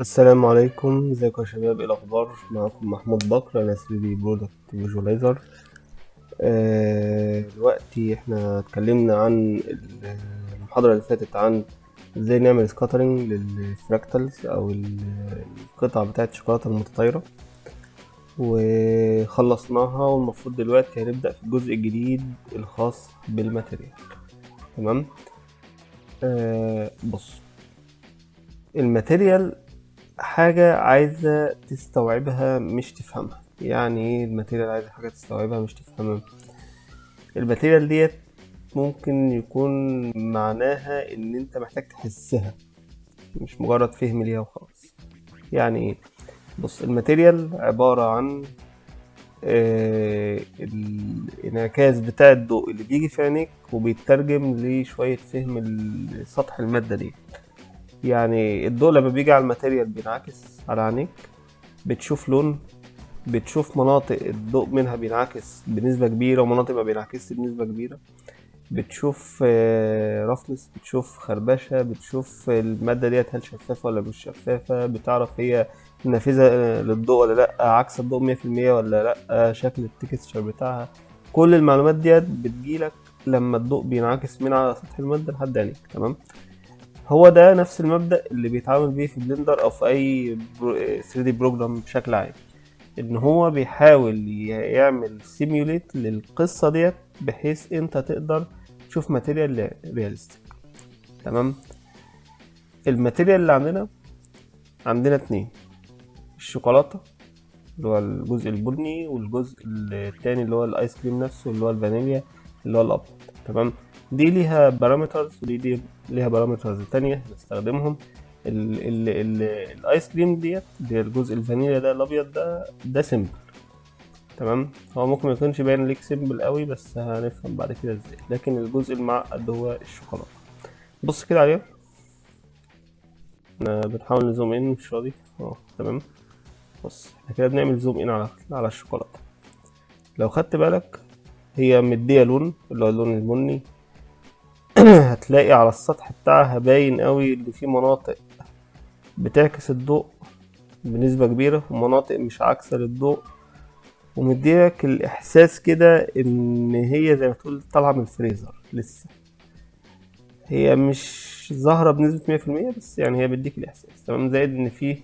السلام عليكم، ازيكم يا شباب؟ ايه الاخبار؟ معكم محمود بكر، انا 3D product visualizer. دلوقتي احنا اتكلمنا عن المحاضرة اللي فاتت عن ازاي نعمل scattering لل fractals او القطع بتاعة الشوكولاتة المتطايرة، وخلصناها، والمفروض دلوقتي هنبدأ في الجزء الجديد الخاص بال material. تمام. بص، ال material حاجة عايزة تستوعبها مش تفهمها. يعني ايه ال material عايزة حاجة تستوعبها مش تفهمها؟ ال material ديت ممكن يكون معناها ان انت محتاج تحسها، مش مجرد فهم ليها وخلاص. يعني ايه؟ بص، ال material عبارة عن الانعكاس بتاع الضوء اللي بيجي في عينيك وبيترجم لشوية فهم سطح المادة دي. يعني الضوء لما بيجي على ال material بينعكس على عينيك، بتشوف لون، بتشوف مناطق الضوء منها بينعكس بنسبة كبيرة ومناطق ما بينعكسش بنسبة كبيرة، بتشوف roughness، بتشوف خربشة، بتشوف المادة ديت هل شفافة ولا مش شفافة، بتعرف هي نافذة للضوء ولا لأ، عكس الضوء مية في المية ولا لأ، شكل ال texture بتاعها. كل المعلومات ديت بتجيلك لما الضوء بينعكس من على سطح المادة لحد عينيك. تمام. هو ده نفس المبدأ اللي بيتعامل بيه في Blender أو في أي 3D program بشكل عام، إن هو بيحاول يعمل simulate للقصة ديت بحيث أنت تقدر تشوف material realistic. تمام. ال material اللي عندنا اتنين، الشوكولاتة اللي هو الجزء البني، والجزء التاني اللي هو الايس كريم نفسه اللي هو الفانيليا اللي هو الابيض. تمام. دي ليها parameters ودي ليها parameters تانية نستخدمهم. الايس كريم ديت اللي هي الجزء الفانيليا ده الابيض ده simple. تمام. هو ممكن ما يكونش باين ليك simple قوي، بس هنفهم بعد كده ازاي. لكن الجزء المعقد هو الشوكولاته. بص كده عليها، احنا بنحاول ن zoom in، مش راضي. تمام. بص، احنا كده بنعمل zoom in على الشوكولاته. لو خدت بالك هي مديه لون اللي هو اللون البني. هتلاقي على السطح بتاعها باين قوي اللي فيه مناطق بتعكس الضوء بنسبة كبيرة ومناطق مش عاكسة للضوء، ومديلك الإحساس كده إن هي زي ما تقول طالعة من الفريزر لسه، هي مش ظاهرة بنسبة مية في المية، بس هي بتديك الإحساس. تمام. زائد إن فيه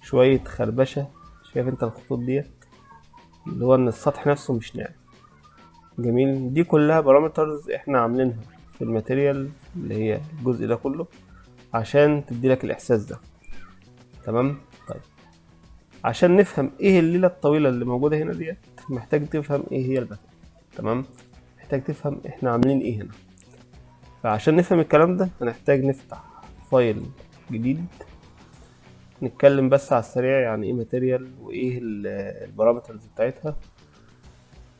شوية خربشة، شايف أنت الخطوط ديت اللي هو إن السطح نفسه مش ناعم. جميل. دي كلها parameters إحنا عاملينها في ال material اللي هي الجزء ده كله عشان تديلك الإحساس ده. تمام. عشان نفهم ايه الليلة الطويلة اللي موجودة هنا ديت، محتاج تفهم ايه هي ال material. تمام. محتاج تفهم احنا عاملين ايه هنا. فعشان نفهم الكلام ده هنحتاج نفتح file جديد، نتكلم بس على السريع يعني ايه material وايه ال parameters بتاعتها،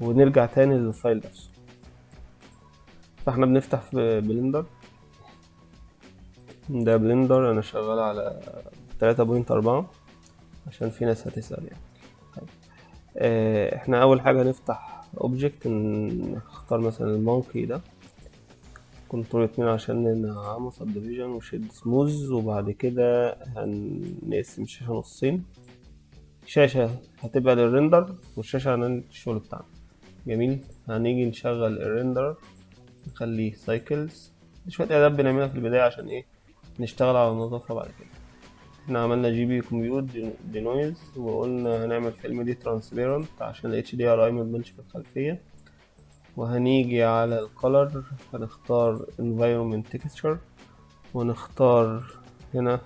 ونرجع تاني لل file نفسه. فاحنا بنفتح في Blender. ده Blender انا شغال على 3.4 عشان في ناس هتسأل. احنا اول حاجة نفتح object، نختار مثلا ال monkey ده، control 2 عشان نعمل subdivision و shade smooth، وبعد كده هنقسم الشاشة نصين، شاشة هتبقى لل render والشاشة هنعمل الشغل بتاعنا. جميل. هنيجي نشغل ال render، نخليه Cycles. دي شوية اعداد بنعملها في البداية عشان ايه؟ نشتغل على النظافة بعد كده. احنا عملنا GPU compute denoise، وقلنا هنعمل فيلم دي transparent عشان ال HDRI ما تبانش في الخلفية، وهنيجي على ال color هنختار environment texture، ونختار هنا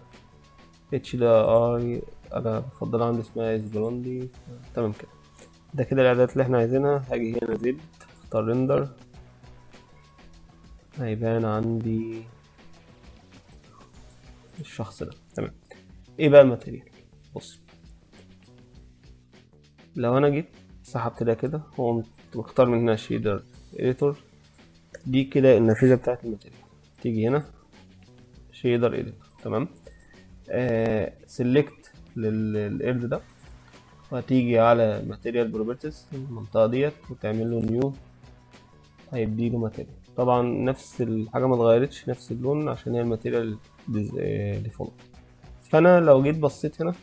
HDRI، انا بفضل عندي اسمها اسبلوندي. تمام كده. ده كده الاعدادات اللي احنا عايزينها. هاجي هنا Z اختار render، هيبان عندي الشخص ده. تمام. ايه بقى ال material؟ بص، لو انا جيت سحبت ده كده وقمت مختار من هنا shader editor، دي كده النافذة بتاعت ال material. تيجي هنا shader editor. تمام. select للقرد ده، وهتيجي على material properties المنطقة ديت وتعمل له new، هيديله material. طبعا نفس الحاجة ما اتغيرتش، نفس اللون عشان هي ال material default. فانا لو جيت بصيت هنا،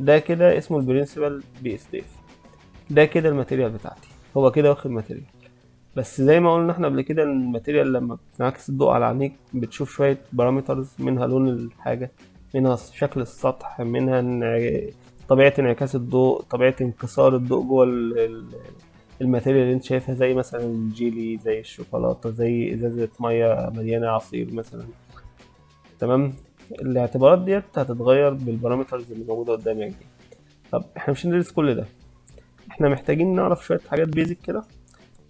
ده كده اسمه ال principled BSDF، ده كده ال material بتاعتي، هو كده واخد material. بس زي ما قلنا احنا قبل كده ان ال material لما بتنعكس الضوء على عينيك بتشوف شوية parameters، منها لون الحاجة، منها شكل السطح، منها طبيعة انعكاس الضوء، طبيعة انكسار الضوء جوه ال material اللي انت شايفها، زي مثلا الجيلي، زي الشوكولاتة، زي ازازة مية مليانة عصير مثلا. تمام، الاعتبارات ديت هتتغير بال parameters اللي موجودة قدامك دي. طب احنا مش هندرس كل ده، احنا محتاجين نعرف شوية حاجات basic كده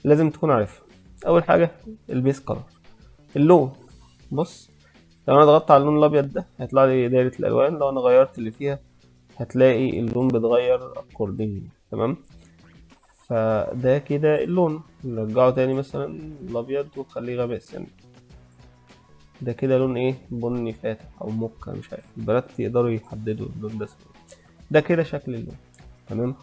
لازم تكون عارفها. اول حاجة ال base color، اللون. بص لو انا ضغطت على اللون الابيض ده هيطلع لي دايرة الالوان، لو انا غيرت اللي فيها هتلاقي اللون بيتغير accordingly. تمام، فده كده اللون. نرجعه تاني مثلا الابيض وخليه غامق سنة، ده كده لون ايه، بني فاتح او موكا، مش عارف، البنات يقدروا يحددوا اللون ده اسمه ايه. ده كده شكل اللون. تمام،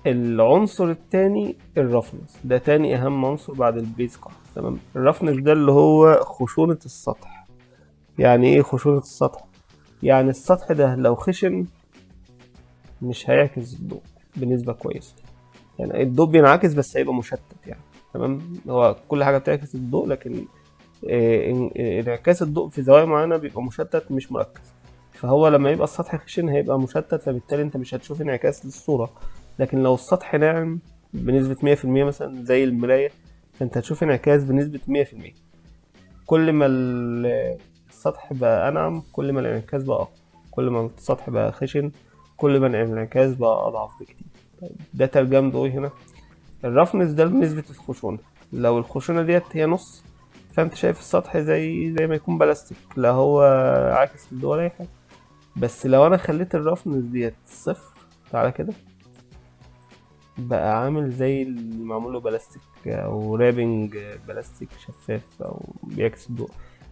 العنصر التاني ال roughness، ده تاني اهم عنصر بعد ال base color. تمام، ال roughness ده اللي هو خشونة السطح. يعني ايه خشونة السطح؟ يعني السطح ده لو خشن مش هيعكس الضوء بنسبة كويسة، يعني الضوء بينعكس بس هيبقى مشتت يعني. تمام، هو كل حاجة بتعكس الضوء، لكن انعكاس الضوء في زوايا معينة بيبقى مشتت مش مركز، فهو لما يبقى السطح خشن هيبقى مشتت، فبالتالي انت مش هتشوف انعكاس للصورة. لكن لو السطح ناعم بنسبة 100% مثلا زي المراية، فانت هتشوف انعكاس بنسبة 100%. كل ما السطح بقى أنعم كل ما الانعكاس بقى أقوى، كل ما السطح بقى خشن كل ما الانعكاس بقى أضعف بكتير. طيب ده ترجمته ايه هنا؟ ال roughness ده بنسبة الخشونة، لو الخشونة ديت هي نص فانت شايف السطح زي ما يكون بلاستيك، لا هو عاكس الضوء ولا اي حاجة. بس لو انا خليت ال roughness ديت صفر، تعالى كده، بقى عامل زي اللي معمول له بلاستيك او wrapping بلاستيك شفاف او بيعكس الضوء.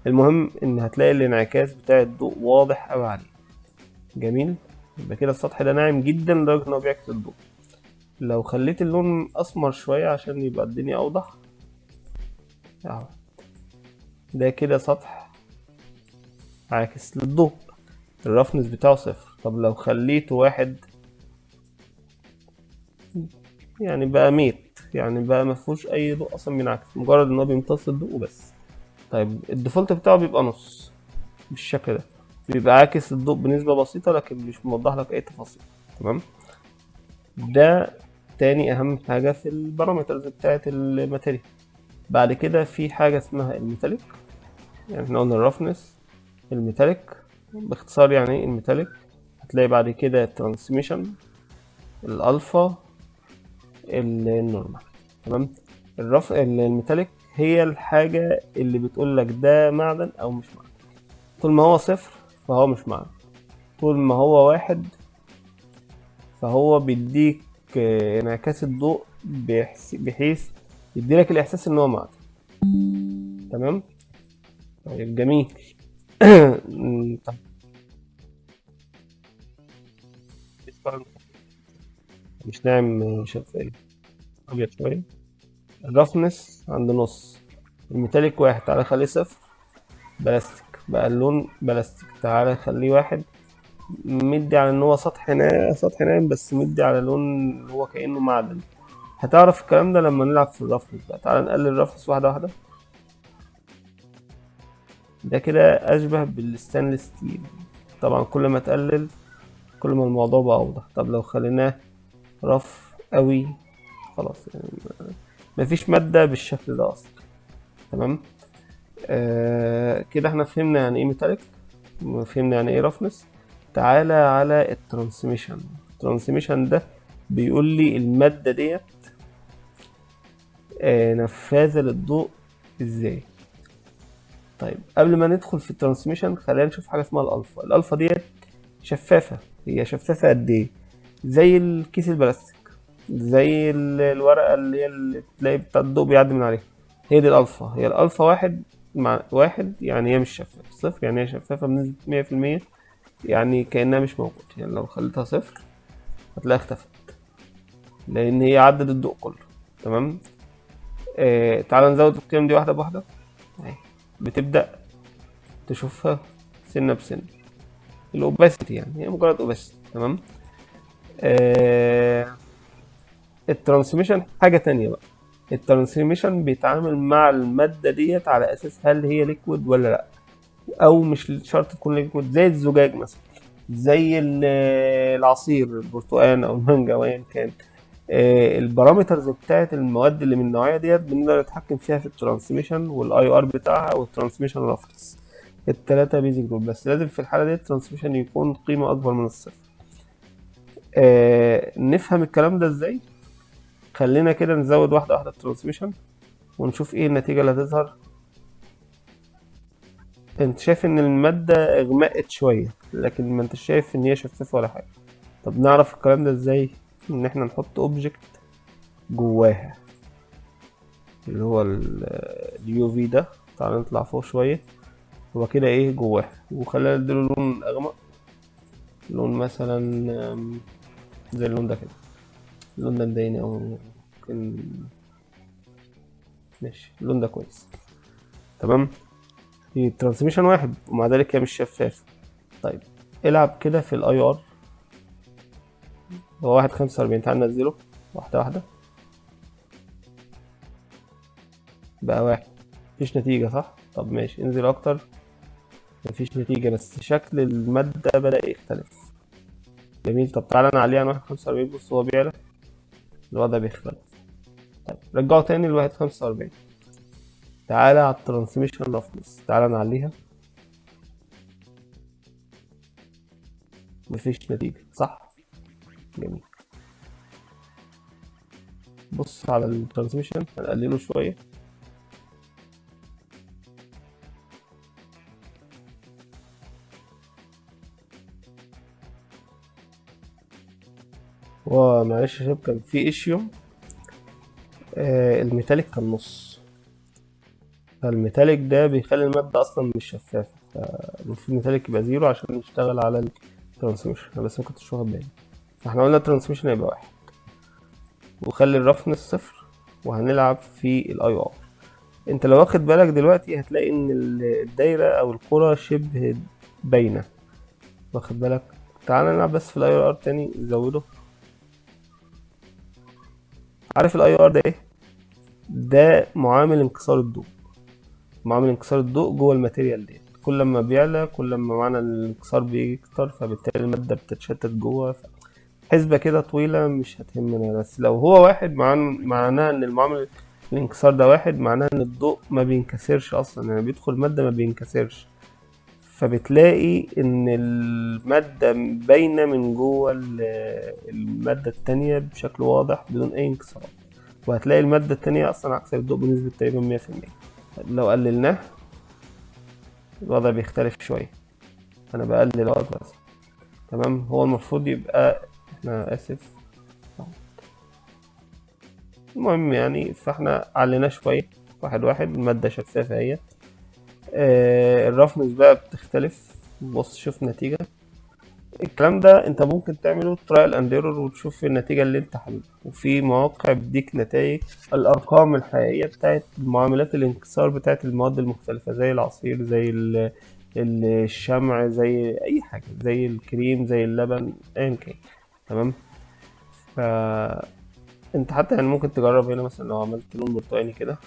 المهم ان هتلاقي الانعكاس بتاع الضوء واضح قوي عليه. جميل، يبقى كده السطح ده ناعم جدا لدرجة ان هو بيعكس الضوء. لو خليت اللون اسمر شوية عشان يبقى الدنيا اوضح، اهو ده كده سطح عاكس للضوء، ال roughness بتاعه صفر. طب لو خليته واحد يعني بقى matte، يعني بقى مفهوش اي ضوء اصلا بينعكس، مجرد ان هو بيمتص الضوء وبس. طيب ال default بتاعه بيبقى نص بالشكل ده، بيبقى عاكس الضوء بنسبة بسيطة لكن مش موضح لك اي تفاصيل. تمام، ده تاني اهم حاجة في ال parameters بتاعت ال material. بعد كده في حاجة اسمها ال metallic، يعني احنا قلنا ال roughness، ال metallic باختصار يعني ايه ال metallic؟ هتلاقي بعد كده ال transmission، ال alpha، ال normal. تمام، ال metallic هي الحاجة اللي بتقول لك ده معدن او مش معدن. طول ما هو صفر فهو مش معدن، طول ما هو واحد فهو بيديك انعكاس الضوء بحيث يديلك الاحساس ان هو معدن. تمام، طيب جميل. طب مش ناعم شفاف ابيض شوية. ال roughness عند نص، ال metallic واحد، تعالى خليه صفر، بلاستيك بقى اللون بلاستيك، تعالى خليه واحد، مدي على ان هو سطح ناعم، سطح ناعم بس مدي على لون هو كأنه معدن. هتعرف الكلام ده لما نلعب في ال roughness بقى. تعالى نقلل ال roughness واحدة واحدة. ده كده اشبه بال stainless steel، طبعا كل ما تقلل كل ما الموضوع بقى اوضح. طب لو خليناه rough قوي خلاص، يعني مفيش مادة بالشكل ده اصلا. تمام، كده احنا فهمنا يعني ايه metallic، فهمنا يعني ايه roughness. تعالى على ال transmission. ال transmission ده بيقول لي المادة ديت نفاذة للضوء ازاي. طيب قبل ما ندخل في ال transmission خلينا نشوف حاجة اسمها ال alpha. ال alpha ديت شفافة، هي شفافة قد ايه؟ زي الكيس البلاستيك، زي الورقة اللي هي اللي تلاقي بتاع الضوء بيعدي من عليها، هي دي الالفا. هي الالفا واحد مع واحد يعني هي مش شفافة، صفر يعني هي شفافة بنسبة 100%، يعني كأنها مش موجودة. يعني لو خليتها صفر هتلاقيها اختفت لأن هي عدت الضوء كله. تمام، تعالى نزود القيم دي واحدة بواحدة. اهي بتبدأ تشوفها سنة بسنة ال opacity، يعني هي مجرد opacity. تمام. ال transmission حاجة تانية بقى. ال transmission بيتعامل مع المادة ديت على اساس هل هي liquid ولا لا، او مش شرط تكون liquid، زي الزجاج مثلا، زي العصير البرتقال او المانجا او ايا كان. ال parameters بتاعت المواد اللي من النوعية ديت بنقدر نتحكم فيها في ال transmission وال IOR بتاعها وال transmission roughness، التلاتة basic دول. بس لازم في الحالة دي ال transmission يكون قيمة اكبر من الصفر. نفهم الكلام ده ازاي؟ خلينا كده نزود واحدة واحدة ال transmission ونشوف ايه النتيجة اللي هتظهر. انت شايف ان المادة اغمقت شوية، لكن ما انت شايف ان هي شفافة ولا حاجة. طب نعرف الكلام ده ازاي؟ ان احنا نحط object جواها اللي هو ال UV ده. تعال نطلع فوق شوية، هو كده ايه جواها، وخلينا نديله لون اغمق، لون مثلا زي اللون ده كده. اللون ده مضايقني أوي، ممكن ماشي اللون ده كويس. تمام، دي transmission واحد ومع ذلك هي مش شفافة. طيب العب كده في ال IOR، هو 1.45، تعال ننزله واحدة واحدة، بقى واحد، مفيش نتيجة صح؟ طب ماشي انزل أكتر، مفيش نتيجة، بس شكل المادة بدأ يختلف. جميل. طب تعالى نعليه عن 1.45، بص هو بيعلى، الوضع بيختلف. طيب رجعه تاني ل1.45، تعالى على ال transmission roughness، تعالى نعليها، مفيش نتيجة صح؟ جميل. بص على ال transmission هنقلله شوية، ومعلش يا شباب كان في issue، ال metallic كان نص، فال metallic ده بيخلي المادة اصلا مش شفافة، فالمفروض ال metallic يبقى zero عشان نشتغل على ال transmission، انا بس ما كنتش واخد بالي. فاحنا قلنا ال transmission هيبقى واحد، وخلي ال roughness صفر، وهنلعب في ال IOR. انت لو واخد بالك دلوقتي هتلاقي ان الدايرة او الكرة شبه باينة، واخد بالك؟ تعالى نلعب بس في ال IOR تاني، نزوده. عارف ال IOR ده ايه؟ ده معامل انكسار الضوء، معامل انكسار الضوء جوه ال material دي، كل ما بيعلى كل ما معنى الانكسار بيكتر، فبالتالي المادة بتتشتت جوه. حسبة كده طويلة مش هتهمنا، بس لو هو واحد معناها ان المعامل الانكسار ده واحد، معناها ان الضوء ما بينكسرش اصلا، يعني بيدخل مادة ما بينكسرش، فبتلاقي ان المادة باينة من جوه المادة التانية بشكل واضح بدون اي انكسارات، وهتلاقي المادة التانية اصلا عكس الضوء بنسبة تقريبا 100%. لو قللناه الوضع بيختلف شوية، انا بقلل الوضع بس. تمام، هو المفروض يبقى، احنا اسف، المهم يعني فاحنا عليناه شوية، واحد واحد، المادة شفافة اهي. ال roughness بقى بتختلف، بص شوف نتيجة. الكلام ده انت ممكن تعمله trial and error وتشوف النتيجة اللي انت حاببها، وفي مواقع بتديك نتائج الارقام الحقيقية بتاعت معاملات الانكسار بتاعت المواد المختلفة، زي العصير، زي الشمع، زي اي حاجة، زي الكريم، زي اللبن، ايا كان. تمام، ف انت حتى يعني ممكن تجرب هنا مثلا لو عملت لون برتقاني كده،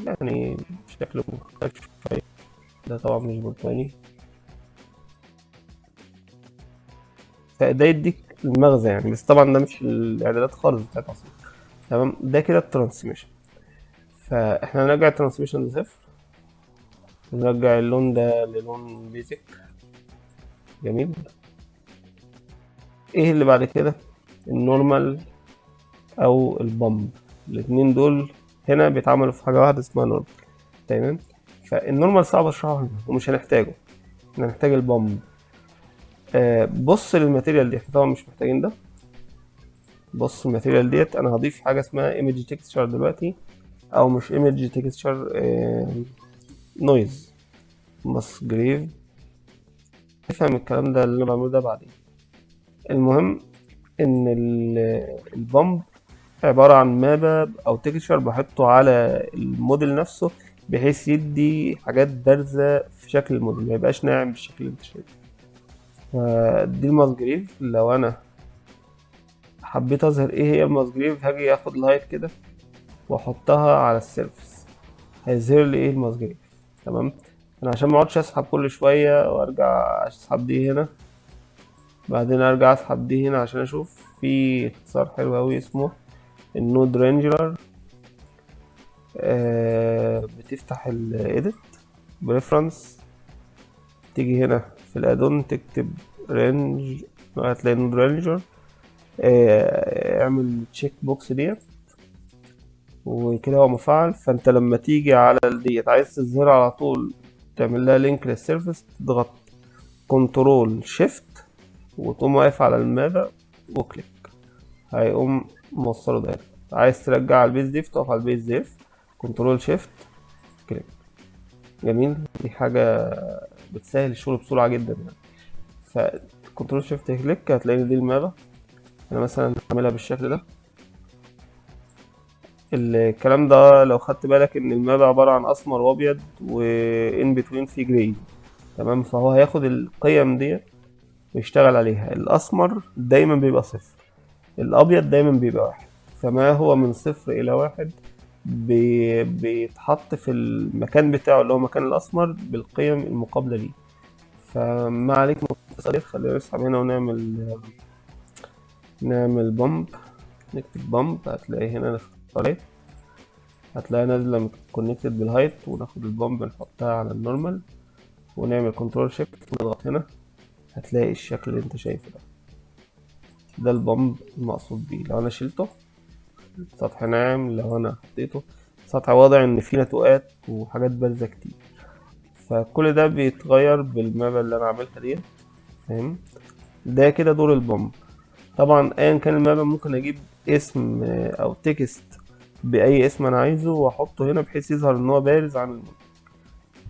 يعني شكله مختلف شوية، ده طبعا مش برتقاني، فده يديك المغزى يعني، بس طبعا ده مش الاعدادات خالص بتاعت العصير. تمام، ده كده ال transmission. فاحنا هنرجع ال transmission لصفر، ونرجع اللون ده للون basic. جميل. ايه اللي بعد كده؟ ال normal او ال bump، الاتنين دول هنا بيتعملوا في حاجة واحدة اسمها normal. تمام، فال normal صعب اشرحه هنا ومش هنحتاجه، احنا هنحتاج ال bump. بص لل material دي، احنا طبعا مش محتاجين ده. بص ال material ديت انا هضيف حاجة اسمها image texture دلوقتي، او مش image texture، noise Musgrave. افهم الكلام ده اللي انا بعمله ده بعدين. المهم ان ال bump عبارة عن map او texture بحطه على الموديل نفسه، بحيث يدي حاجات بارزة في شكل الموديل، ما يبقاش ناعم بالشكل اللي انت شايفه. فدي ال Musgrave. لو انا حبيت اظهر ايه هي ال Musgrave، هاجي اخد ال height كده واحطها على ال surface، هيظهر لي ايه ال Musgrave. تمام. انا عشان ما اقعدش اسحب كل شوية وارجع اسحب دي هنا بعدين ارجع اسحب دي هنا عشان اشوف، في اختصار حلو اوي اسمه ال node wrangler. بتفتح ال edit preference، تيجي هنا في ال add-on تكتب range، هتلاقي node wrangler. اعمل check box ديت وكده هو مفعل. فانت لما تيجي على ديت عايز تظهرها على طول، تعمل لها link لل surface، تضغط control shift وتقوم واقف على ال map و click، هيقوم موصله direct. عايز ترجع على ال base depth، تقف على ال base depth control shift click. جميل، دي حاجة بتسهل الشغل بسرعة جدا يعني. ف control shift click هتلاقي دي ال map. انا مثلا هعملها بالشكل ده. الكلام ده لو خدت بالك ان ال map عبارة عن اسمر وابيض و in between في gray. تمام. فهو هياخد القيم دي ويشتغل عليها. الاسمر دايما بيبقى صفر، الابيض دايما بيبقى واحد، فما هو من صفر الى واحد بيتحط في المكان بتاعه اللي هو مكان الاسمر بالقيم المقابلة ليه. فما عليك متصل. خلينا نسحب هنا ونعمل نعمل bump، نكتب bump، هتلاقي هنا نختار ايه، هتلاقيها نازلة connected بال height، وناخد ال bump نحطها على ال normal ونعمل control shift ونضغط هنا، هتلاقي الشكل اللي انت شايفه ده. ده ال bump المقصود بيه. لو انا شلته سطح ناعم، لو انا حطيته سطح واضح ان فيه نتوءات وحاجات بارزة كتير. فكل ده بيتغير بال map اللي انا عاملها دي. فاهم؟ ده كده دور ال bump. طبعا ايا كان ال map ممكن اجيب اسم او text باي اسم انا عايزه واحطه هنا بحيث يظهر ان هو بارز عن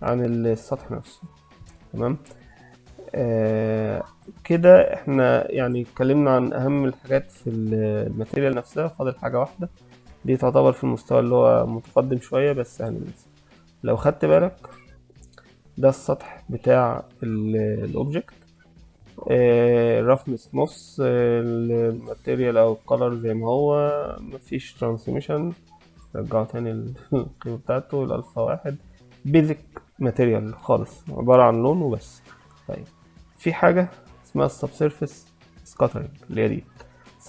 السطح نفسه. تمام. كده احنا اتكلمنا عن اهم الحاجات في ال material نفسها. فاضل حاجة واحدة دي تعتبر في المستوى اللي هو متقدم شوية بس هننسى. لو خدت بالك ده السطح بتاع ال object، roughness نص، ال material او ال color زي ما هو، مفيش transmission، رجعه تاني القيمة بتاعته، الالفا واحد، basic material خالص عبارة عن لون وبس. طيب في حاجة اسمها ال subsurface scattering اللي هي دي.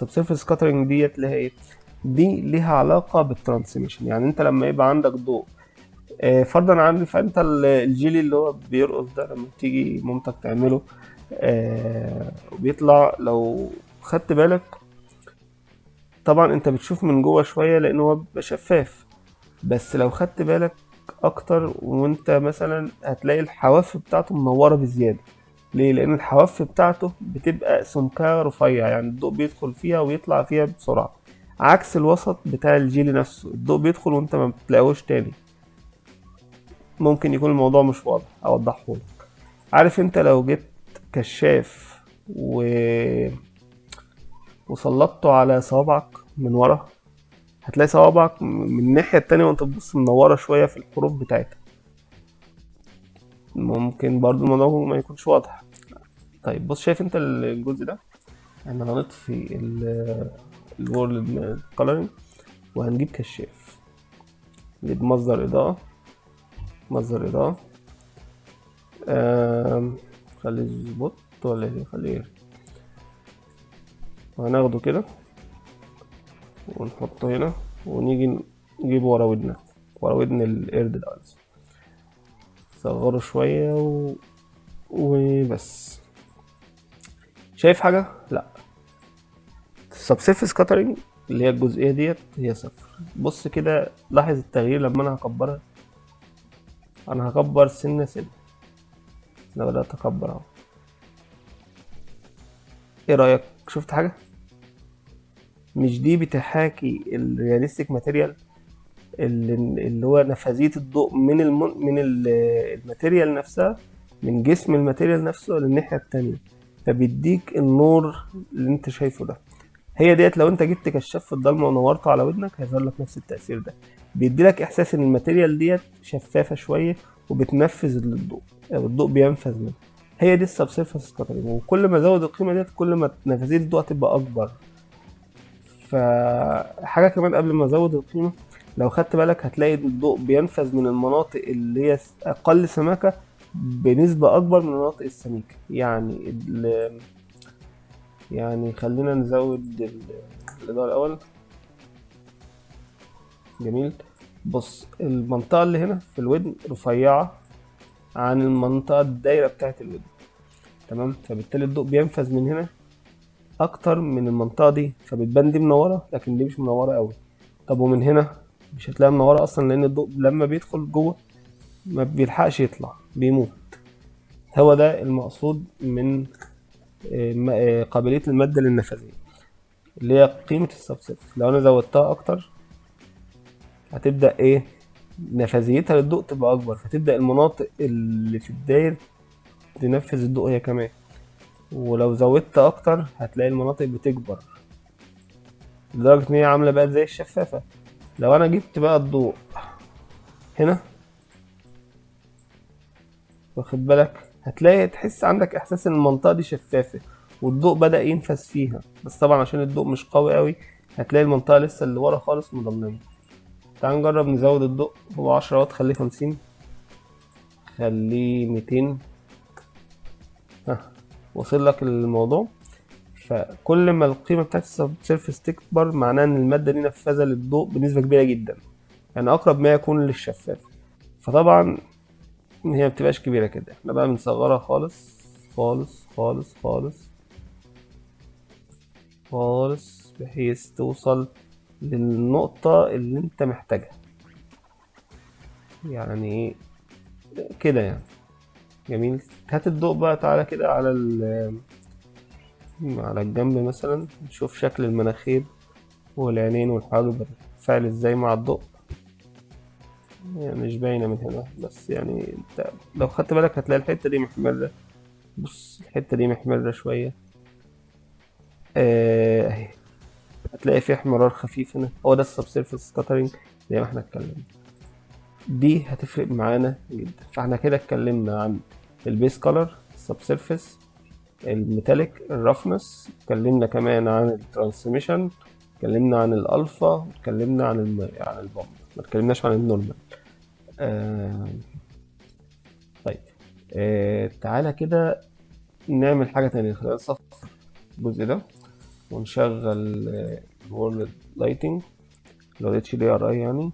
ال subsurface scattering ديت ليها ايه؟ دي ليها علاقة بال transmission. يعني انت لما يبقى عندك ضوء، فرضا عارف انت الجيلي اللي هو بيرقص ده لما تيجي مامتك تعمله، وبيطلع، لو خدت بالك طبعا انت بتشوف من جوه شوية لان هو بيبقى شفاف، بس لو خدت بالك اكتر وانت مثلا هتلاقي الحواف بتاعته منورة بزيادة. ليه؟ لان الحواف بتاعته بتبقى سمكها رفيع، يعني الضوء بيدخل فيها ويطلع فيها بسرعة، عكس الوسط بتاع الجيلي نفسه الضوء بيدخل وانت ما بتلاقوش تاني. ممكن يكون الموضوع مش واضح، اوضحه لك. عارف انت لو جبت كشاف وسلطته على صوابعك من ورا، هتلاقي صوابعك من الناحية التانية وانت بتبص منورة شوية في الحروف بتاعتها. ممكن برضو الموضوع ما يكونش واضح. طيب بص، شايف انت الجزء ده؟ احنا هنطفي ال world coloring وهنجيب كشاف، نجيب مصدر إضاءة، مصدر إضاءة، خليه spot ولا ايه؟ خليه ايه؟ وهناخده كده ونحطه هنا ونيجي نجيبه ورا ودنك، ورا ودن القرد ده، صغره شوية وبس. شايف حاجة؟ لا. subsurface scattering اللي هي الجزئية ديت هي صفر. بص كده، لاحظ التغيير لما انا هكبرها، انا هكبر سنة سنة، انا بدأت اكبر اهو. ايه رأيك؟ شفت حاجة؟ مش دي بتحاكي ال realistic material اللي هو نفاذية الضوء من ال material نفسها، من جسم ال material نفسه للناحية التانية، فبيديك النور اللي انت شايفه ده. هي ديت لو انت جبت كشاف في الضلمة ونورته على ودنك هيظهر لك نفس التاثير ده، بيدي لك احساس ان ال material ديت شفافة شوية وبتنفذ للضوء، او الضوء بينفذ منها. هي دي ال subsurface scattering، وكل ما زود القيمة ديت كل ما نفاذيه الضوء هتبقى اكبر. فحاجه كمان قبل ما ازود القيمة، لو خدت بالك هتلاقي الضوء بينفذ من المناطق اللي هي اقل سماكه بنسبة اكبر من المناطق السميكه. يعني خلينا نزود الاضاءة الاول. جميل. بص المنطقة اللي هنا في الودن رفيعة عن المنطقة الدايرة بتاعه الودن، تمام؟ فبالتالي الضوء بينفذ من هنا اكتر من المنطقة دي، فبتبان دي منورة لكن دي مش منورة قوي. طب ومن هنا مش هتلاقيها منورة اصلا، لان الضوء لما بيدخل جوه ما بيلحقش يطلع، بيموت. هو ده المقصود من قابلية المادة للنفاذيه اللي هي قيمة ال subsurface. لو انا زودتها اكتر هتبدا ايه؟ نفاذيتها للضوء تبقى اكبر، فتبدا المناطق اللي في الداير تنفذ الضوء هي كمان. ولو زودت اكتر هتلاقي المناطق بتكبر لدرجة ان هي عامله بقى زي الشفافه. لو انا جبت بقى الضوء هنا، واخد بالك، هتلاقي تحس عندك احساس ان المنطقة دي شفافة والضوء بدأ ينفذ فيها، بس طبعا عشان الضوء مش قوي قوي هتلاقي المنطقة لسه اللي ورا خالص مظلمة. تعال نجرب نزود الضوء، هو 10 واط خليه 50، خليه 200. ها وصل لك الموضوع؟ فكل ما القيمة بتاعت ال subsurface تكبر معناه ان المادة دي نفاذه للضوء بنسبة كبيرة جدا، يعني اقرب ما يكون للشفاف. فطبعا هي مبتبقاش كبيرة كده، احنا بقى بنصغرها خالص خالص خالص خالص خالص بحيث توصل للنقطة اللي انت محتاجها، يعني ايه كده يعني. جميل. هات الضوء بقى، تعالى كده على الجنب مثلا، نشوف شكل المناخير والعينين والحواجب بتتفاعل ازاي مع الضوء. يعني مش باينة من هنا، بس يعني انت لو خدت بالك هتلاقي الحتة دي محمرة. بص الحتة دي محمرة شوية، اهي هتلاقي في احمرار خفيف هنا. هو ده ال subsurface scattering زي ما احنا اتكلمنا، دي هتفرق معانا جدا. فاحنا كده اتكلمنا عن ال base color، ال subsurface، ال metallic، ال roughness، اتكلمنا كمان عن ال transmission، اتكلمنا عن الالفا، اتكلمنا عن عن ال bump، ما اتكلمناش عن ال normal. طيب، تعالى كده نعمل حاجة تانية. خلينا نصفر الجزء ده ونشغل ال world lighting اللي هو HDRI، يعني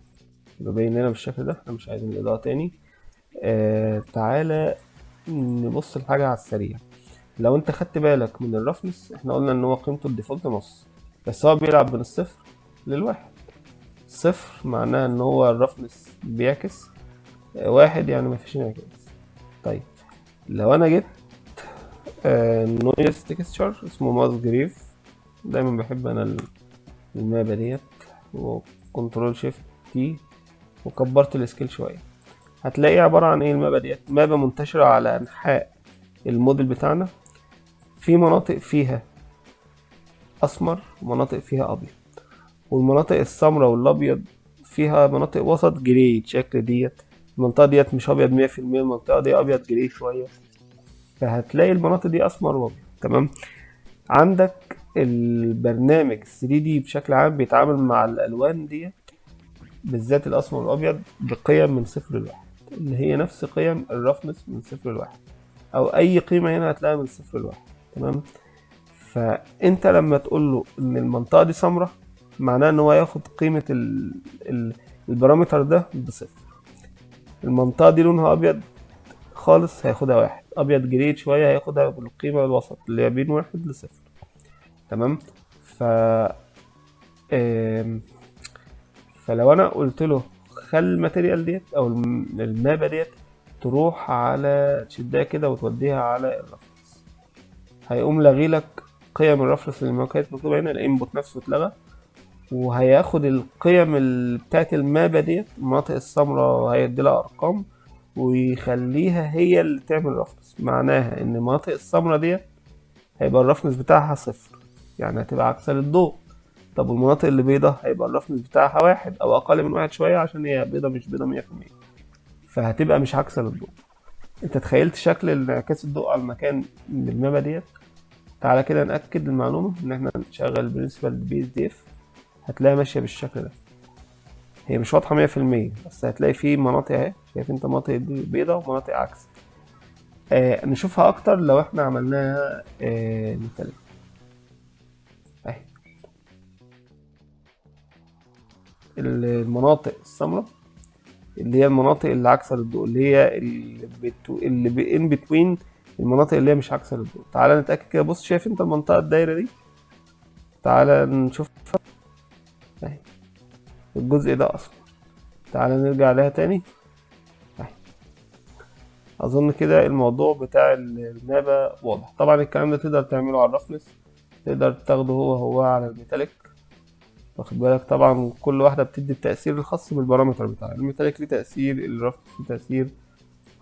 يبين لنا بالشكل ده. احنا مش عايزين الإضاءة تاني. تعالى نبص لحاجة على السريع. لو انت خدت بالك من ال roughness، احنا قلنا ان هو قيمته ال default نص، بس هو بيلعب من الصفر للواحد. صفر معناها ان هو ال roughness بيعكس، واحد يعني مفيش انعكاس. طيب لو انا جبت noise texture اسمه Musgrave، دايما بحب انا المابة ديت، و control shift T، وكبرت ال scale شوية، هتلاقيه عبارة عن ايه المابة ديت؟ مابة منتشرة على انحاء الموديل بتاعنا، في مناطق فيها اسمر ومناطق فيها ابيض، والمناطق السمراء والابيض فيها مناطق وسط gray شكل ديت. المنطقة ديت مش ابيض مية في المية، المنطقة دي ابيض gray شوية، فهتلاقي المناطق دي اسمر وابيض. تمام. عندك البرنامج 3D بشكل عام بيتعامل مع الالوان ديت بالذات الاسمر والابيض بقيم من 0 ل1، اللي هي نفس قيم ال roughness من 0 ل1، او اي قيمة هنا هتلاقيها من 0 ل1. تمام. فانت لما تقول له ان المنطقة دي سمراء، معناه ان هو ياخد قيمة ال parameter ده بصفر. المنطقة دي لونها ابيض خالص هياخدها 1، ابيض gray شوية هياخدها بالقيمة الوسط اللي هي بين 1 ل0. تمام. فلو انا قلت له خلي ال material ديت او المابة ديت تروح على تشدها كده وتوديها على ال roughness، هيقوم لاغي لك قيم ال roughness اللي ما كانت مكتوبة هنا، ال input نفسه اتلغى، وهياخد القيم بتاعت المابة ديت المناطق السمراء وهيدي لها ارقام ويخليها هي اللي تعمل roughness. معناها ان المناطق السمراء ديت هيبقى ال roughness بتاعها 0، يعني هتبقى عكسة للضوء. طب والمناطق اللي بيضة هيبقى ال roughness بتاعها 1 او اقل من 1 شوية، عشان هي بيضة مش بيضة 100%، فهتبقى مش عكسة للضوء. انت تخيلت شكل انعكاس الضوء على المكان بالمابة ديت؟ تعالى كده نأكد المعلومة ان احنا نشغل Principled BSDF، هتلاقيها ماشية بالشكل ده. هي مش واضحة 100%، بس هتلاقي في مناطق اهي، شايف انت مناطق بيضة ومناطق عكس. نشوفها اكتر لو احنا عملناها metallic اهي. المناطق السمراء اللي هي المناطق اللي عكسة للضوء، اللي هي اللي in between المناطق اللي هي مش عكسة للضوء. تعالى نتأكد كده. بص شايف انت المنطقة الدايرة دي؟ تعالى نشوفها اهي، الجزء ده اصلا. تعالى نرجع لها تاني اهي. اظن كده الموضوع بتاع المابة واضح. طبعا الكلام ده تقدر تعمله على ال roughness، تقدر تاخده هو هو على ال metallic، واخد بالك؟ طبعا كل واحدة بتدي التأثير الخاص بال parameter بتاعها. ال metallic ليه تأثير، ال roughness ليه تأثير،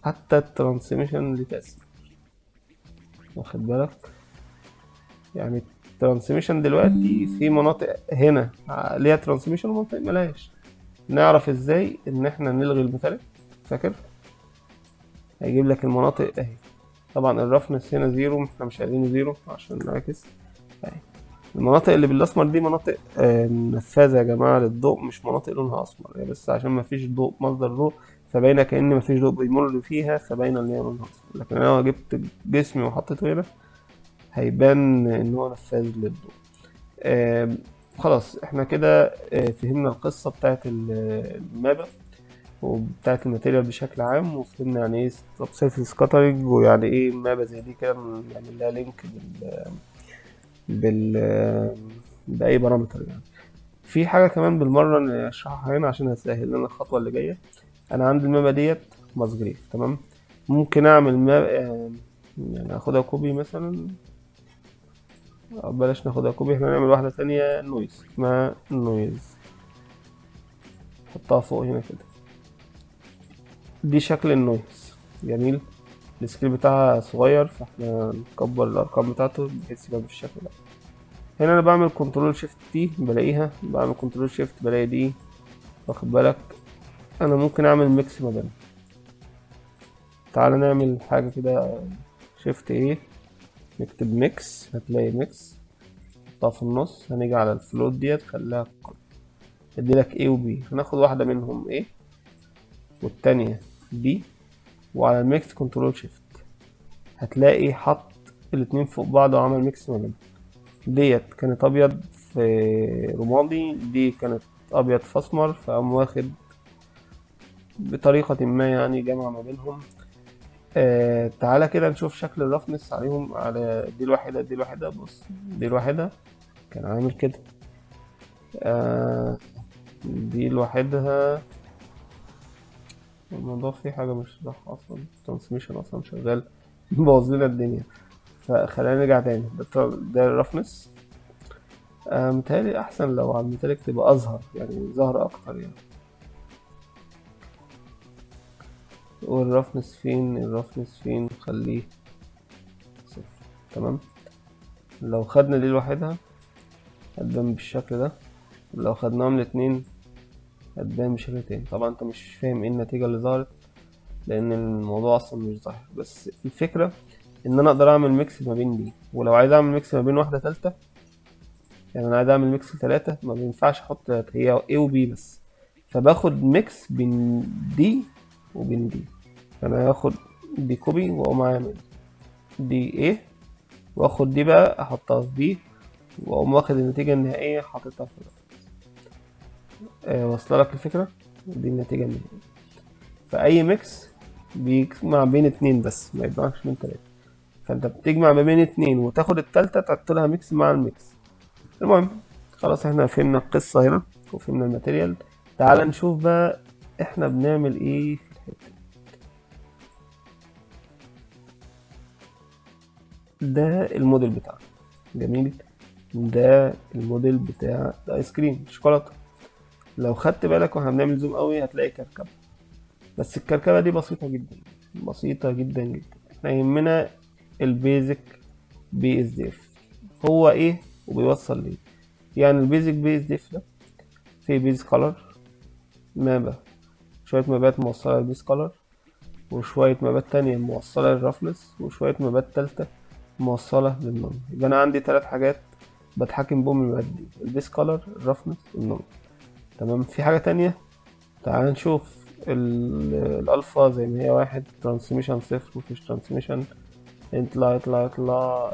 حتى ال transmission ليه تأثير، واخد بالك؟ يعني ال transmission دلوقتي في مناطق هنا ليها transmission ومناطق ملهاش. نعرف ازاي ان احنا نلغي ال metallic؟ فاكر هيجيب لك المناطق اهي. طبعا ال roughness هنا zero، احنا مش عايزينه zero عشان نعكس اهي. المناطق اللي بالاسمر دي مناطق نفاذة يا جماعة للضوء، مش مناطق لونها اسمر، هي بس عشان مفيش ضوء، مصدر ضوء، فباينة كأن مفيش ضوء بيمر فيها، فباينة ان هي لونها اسمر. لكن انا لو جبت جسمي وحطيته هنا هيبان ان هو نفاذ للضوء. خلاص احنا كده فهمنا القصة بتاعت المابة وبتاعت ال material بشكل عام، وفهمنا يعني ايه subsurface scattering، ويعني ايه مابة زي دي كده نعمل لها link بأي parameter. يعني في حاجة كمان بالمرة نشرحها هنا عشان هتسهل لنا الخطوة اللي جاية. أنا عندي المابة ديت Musgrave، تمام؟ ممكن أعمل يعني أخدها copy مثلا، أو بلاش ناخدها copy، احنا نعمل واحدة تانية noise، اسمها noise، نحطها فوق هنا كده. دي شكل ال noise، جميل. ال scale بتاعها صغير فاحنا نكبر الارقام بتاعته بحيث يبقى بالشكل ده. هنا انا بعمل control shift T بلاقيها، بعمل control shift بلاقي دي، واخد بالك؟ انا ممكن اعمل mix ما بينهم. تعالى نعمل حاجه كده، shift A، نكتب mix، هتلاقي mix، نحطها في النص. هنيجي على ال float ديت خليها ادي لك A و B، هناخد واحده منهم A والتانية B، وعلى ال mix control shift هتلاقي حط الاتنين فوق بعض وعمل mix ما بينهم. ديت كانت ابيض في رمادي، دي كانت ابيض في اسمر، فقام واخد بطريقة ما يعني جمع ما بينهم. تعالى كده نشوف شكل ال roughness عليهم، على دي الواحدة دي الواحدة. بص دي الواحدة كان عامل كده، دي لوحدها. الموضوع فيه حاجة مش صح أصلا، ال transmission أصلا شغال بوظ لنا الدنيا، فخلينا نرجع تاني. ده ال roughness. متهيألي أحسن لو على ال metallic تبقى أظهر، يعني ظاهرة أكتر يعني. وال roughness فين؟ ال roughness فين؟ خليه 0، تمام. لو خدنا دي لوحدها هتبان بالشكل ده، لو خدناهم الاتنين هتبان بشكل تاني. طبعا انت مش فاهم ايه النتيجة اللي ظهرت لان الموضوع اصلا مش ظاهر، بس الفكرة ان انا اقدر اعمل mix ما بين دي، ولو عايز اعمل mix ما بين واحدة تالتة، يعني انا عايز اعمل mix 3 ما بينفعش احط 3، هي A و B بس، فباخد mix بين دي وبين دي. فانا هاخد دي copy واقوم عامل دي A، واخد دي بقى احطها في B، واقوم واخد النتيجة النهائية حاططها في ده. واصله لك الفكرة؟ دي النتيجة النهائية. فأي mix بيجمع بين 2 بس، ما يجمعش بين 3، فأنت بتجمع ما بين 2 وتاخد التالتة تحط لها mix مع ال mix. المهم خلاص احنا فهمنا القصة هنا وفهمنا ال material. تعال نشوف بقى احنا بنعمل ايه في الحتة ده. الموديل بتاعنا جميل، ده الموديل بتاع الايس كريم الشوكولاتة. لو خدت بالك واحنا بنعمل zoom قوي هتلاقي كركبة، بس الكركبة دي بسيطة جدا، بسيطة جدا جدا. احنا يهمنا ال basic BSDF هو ايه؟ وبيوصل ليه. يعني ال basic base def ده في base color map، شوية map ات موصلة لل base color، وشوية map ات تانية موصلة لل roughness، وشوية map ات تالتة موصلة لل normal. يبقى أنا عندي تلات حاجات بتحكم بهم ال map ات دي، ال base color، ال roughness، ال normal. تمام. في حاجة تانية تعال نشوف الألفا زي ما هي 1، transmission 0، مفيش transmission. اطلع اطلع اطلع.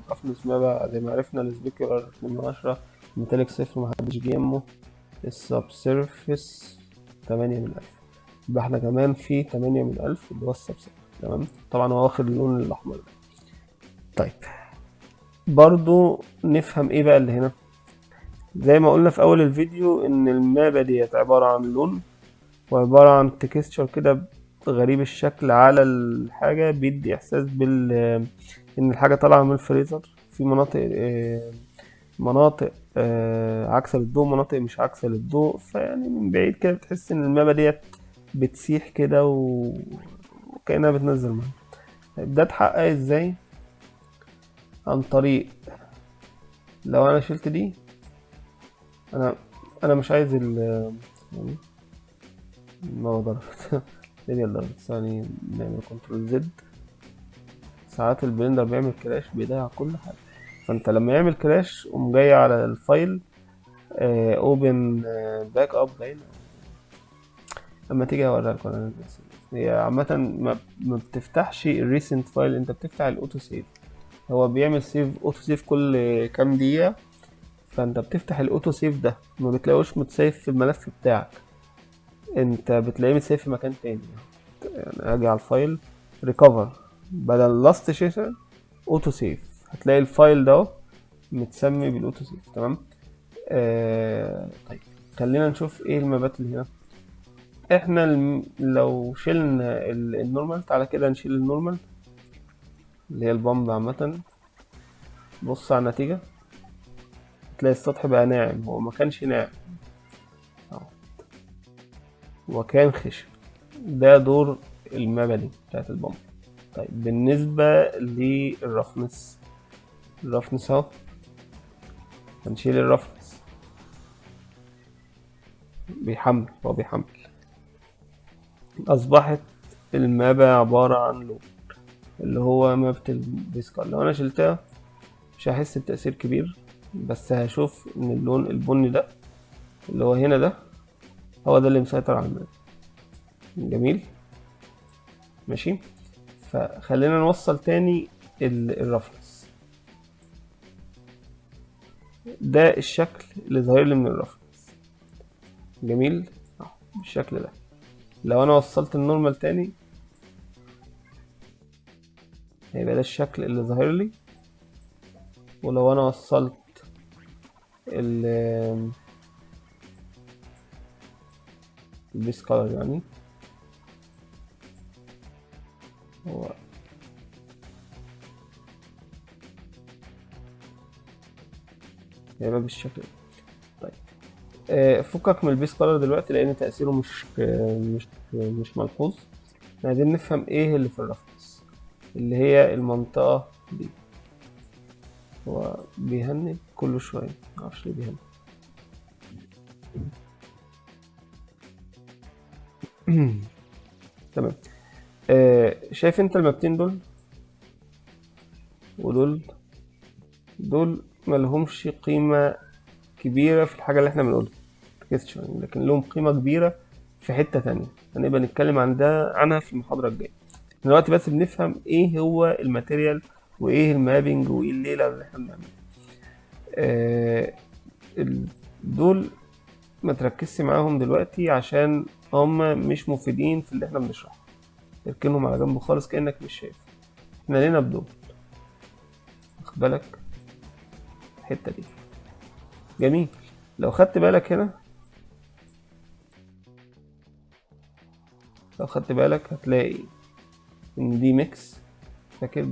roughness map زي ما عرفنا، ال specular 2 من 10، metallic 0 محدش جه يمه، ال subsurface 8 من 1000. يبقى احنا كمان في 8 من 1000 اللي هو ال subsurface. تمام. طبعا هو واخد اللون الأحمر ده. طيب برضو نفهم ايه بقى اللي هنا. زي ما قلنا في أول الفيديو إن ال map ديت عبارة عن لون وعبارة عن texture كده غريب الشكل على الحاجة، بيدي إحساس إن الحاجة طالعة من الفريزر. في مناطق عكسة للضوء، مناطق مش عكسة للضوء، فيعني من بعيد كده بتحس إن ال map ديت بتسيح كده وكأنها بتنزل مية. طيب ده اتحقق ازاي؟ عن طريق لو انا شلت دي، انا مش عايز ال يعني ما ضربت الدنيا ضربت. ثاني نعمل control Z. ساعات ال Blender بيعمل crash بيضيع كل حاجة، فانت لما يعمل crash قوم جاي على ال file open backup باين. اما تيجي اوريها لكم انا. هي عامة ما بتفتحش ال recent file، انت بتفتح ال auto save. هو بيعمل save auto save كل كام دقيقة، فانت بتفتح ال auto save ده ما بتلاقوش متسيف في الملف بتاعك، انت بتلاقيه متسيف في مكان تاني. يعني اجي على ال file recover بدل last session auto save، هتلاقي ال file ده متسمي بال auto save. تمام. طيب خلينا نشوف ايه ال map ات اللي هنا. احنا لو شلنا ال normal، تعالى كده نشيل ال normal اللي هي ال bump عامة. بص على النتيجة، تلاقي السطح بقى ناعم، هو ما كانش ناعم اهو، وكان خشن. ده دور ال map دي بتاعت ال bump. طيب بالنسبة لل roughness، ال roughness اهو، هنشيل ال roughness، بيحمل، هو بيحمل. أصبحت ال map عبارة عن لون اللي هو map ال base color. لو أنا شلتها مش هحس بتأثير كبير، بس هشوف إن اللون البني ده اللي هو هنا ده هو ده اللي مسيطر على ال map. جميل، ماشي. فخلينا نوصل تاني ال roughness. ده الشكل اللي ظاهر لي من ال roughness. جميل، اهو بالشكل ده. لو انا وصلت ال normal تاني هيبقى ده الشكل اللي ظاهر لي. ولو انا وصلت ال base color، يعني هو هيبقى بالشكل ده. طيب فكك من ال base color دلوقتي لان تأثيره مش ملحوظ. احنا عايزين نفهم ايه اللي في ال roughness اللي هي المنطقة دي. هو بيهنج كل شوية، معرفش ليه بيهنج. تمام. شايف انت ال map تين دول ودول، دول ملهمش قيمة كبيرة في الحاجة اللي احنا بنقولها texture، لكن لهم قيمة كبيرة في حتة تانية هنبقى نتكلم عن ده عنها في المحاضرة الجاية. دلوقتي بس بنفهم ايه هو ال material وايه ال mapping وايه الليلة اللي احنا بنعملها. دول ما تركزش معاهم دلوقتي عشان هم مش مفيدين في اللي احنا بنشرحه، اركنهم على جنب خالص كأنك مش شايف. احنا لينا بدول، واخد بالك الحتة دي. جميل. لو خدت بالك هنا، لو خدت بالك هتلاقي ان دي mix، فاكر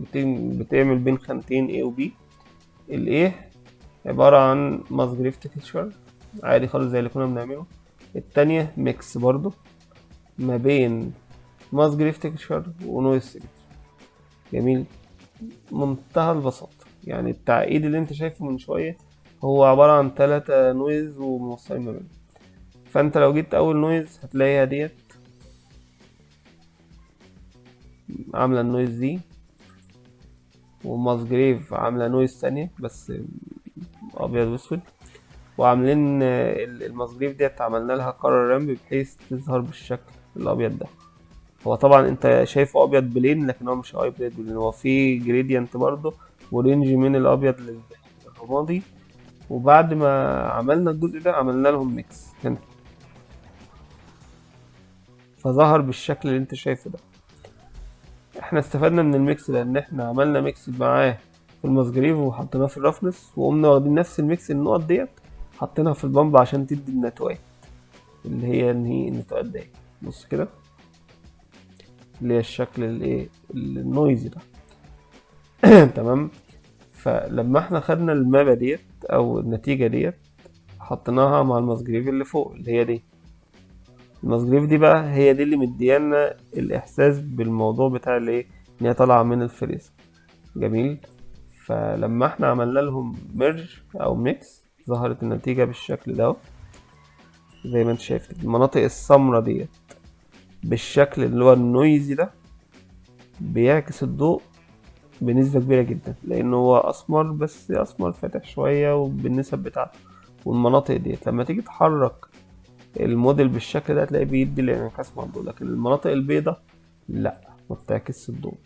بتعمل بين خانتين A و B. ال A عبارة عن Musgrave texture عادي خالص زي اللي كنا بنعمله. التانية mix برضو ما بين Musgrave texture و noise texture. جميل، منتهى البساطة. يعني التعقيد اللي انت شايفه من شوية هو عبارة عن 3 noise وموصلين ما بينهم. فانت لو جيت اول noise هتلاقيها ديت عاملة ال noise دي، و Musgrave عاملة noise تانية بس ابيض واسود، وعاملين ال Musgrave ديت عملنا لها color ramp بحيث تظهر بالشكل الابيض ده. هو طبعا انت شايفه ابيض plain، لكن هو مش ابيض plain، هو في gradient برضه و range من الابيض للرمادي. وبعد ما عملنا الجزء ده عملنا لهم mix هنا، فظهر بالشكل اللي انت شايفه ده. احنا استفدنا من ال mix ده ان احنا عملنا mix معاه في ال Musgrave وحطيناه في ال roughness، وقمنا واخدين نفس ال mix النقط ديت حطيناها في ال bump عشان تدي النتوءات اللي هي ان هي النتوءات ديت. بص كده اللي هي الشكل الايه ال noisy ده. تمام. فلما احنا خدنا ال map ديت او النتيجة ديت حطيناها مع ال Musgrave اللي فوق اللي هي دي، ال Musgrave دي بقى هي دي اللي مديانا الاحساس بالموضوع بتاع الايه ان هي طالعه من الفريزر. جميل. فلما احنا عملنا لهم merge او mix ظهرت النتيجة بالشكل ده زي ما انت شايف كده. المناطق السمراء ديت بالشكل اللي هو ال noisy ده بيعكس الضوء بنسبة كبيرة جدا، لأنه هو أسمر بس أسمر فاتح شوية وبالنسب بتاعته. والمناطق ديت لما تيجي تحرك الموديل بالشكل ده هتلاقيه بيدي الانعكاس مع الضوء، لكن المناطق البيضة لا ما بتعكسش الضوء،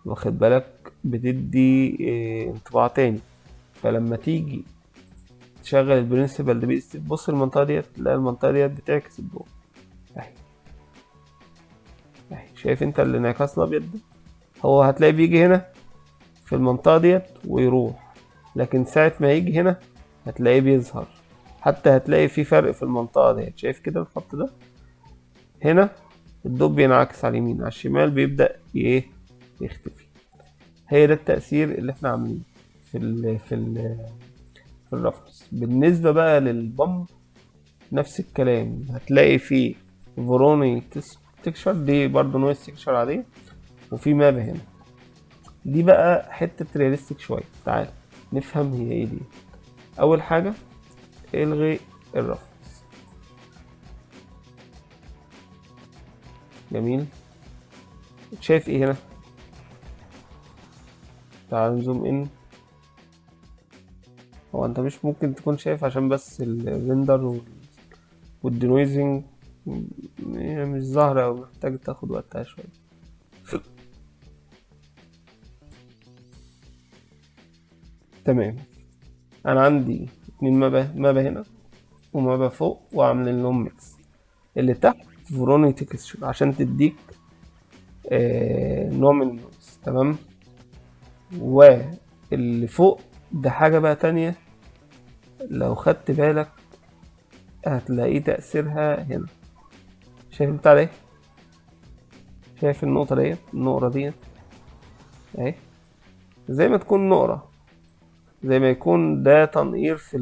واخد بالك، بتدي انطباع تاني. فلما تيجي تشغل ال principled BSDF تبص المنطقة ديت تلاقي المنطقة ديت بتعكس الضوء اهي اهي، شايف انت الانعكاس الابيض ده؟ هو هتلاقيه بيجي هنا في المنطقة ديت ويروح، لكن ساعة ما يجي هنا هتلاقيه بيظهر، حتى هتلاقي في فرق في المنطقة ديت. شايف كده الخط ده؟ هنا الضوء بينعكس على اليمين، على الشمال بيبدأ ايه يختفي. هي ده التأثير اللي احنا عاملينه في ال roughness. بالنسبة بقى لل bump نفس الكلام، هتلاقي في Voronoi texture دي برضو noise texture عادية، وفي map هنا دي بقى حتة realistic شوية. تعال نفهم هي ايه دي. أول حاجة الغي ال roughness. جميل. شايف ايه هنا؟ تعال ن zoom in. هو انت مش ممكن تكون شايف عشان بس ال render وال denoising مش ظاهرة ومحتاج تاخد وقتها شوية. تمام. انا عندي 2 map هنا و map فوق، وعاملين لهم mix. اللي تحت Voronoi texture عشان تديك نوع من ال noise. تمام. واللي فوق ده حاجة بقى تانية، لو خدت بالك هتلاقيه تأثيرها هنا. شايف بتاع ده؟ شايف النقطة ديت؟ النقرة ديت اهي، زي ما تكون نقرة، زي ما يكون ده تنقير في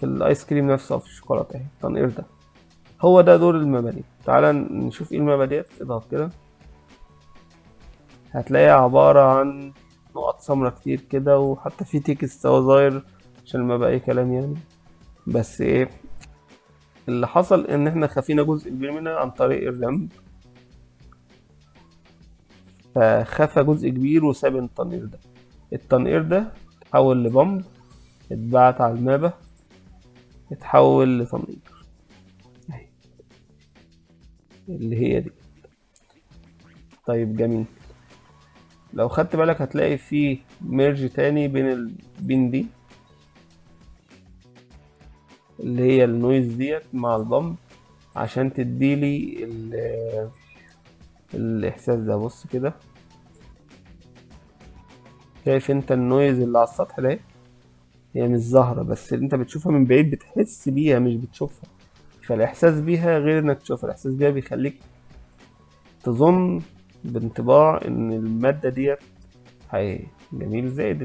الايس كريم نفسه او في الشوكولاتة اهي، التنقير ده هو ده دور ال map دي. تعالى نشوف ايه ال map ديت. اضغط كده هتلاقيها عبارة عن نقط سمرة كتير كده، وحتى في text اهو ظاهر عشان ما بقى اي كلام يعني. بس ايه اللي حصل؟ ان احنا خفينا جزء كبير منها عن طريق ال ramp، فخفى جزء كبير وساب التنقير ده. التنقير ده اتحول ل bump، اتبعت على ال map، اتحول لتنقير اهي اللي هي دي. طيب جميل. لو خدت بالك هتلاقي في merge تاني بين دي اللي هي ال noise ديت مع ال bump عشان تديلي الاحساس ده. بص كده، شايف انت ال noise اللي على السطح ده؟ هي مش ظاهرة، بس انت بتشوفها من بعيد بتحس بيها مش بتشوفها، فالاحساس بيها غير انك تشوفها. الاحساس بيها بيخليك تظن بانطباع ان المادة ديت حقيقية. جميل. زائد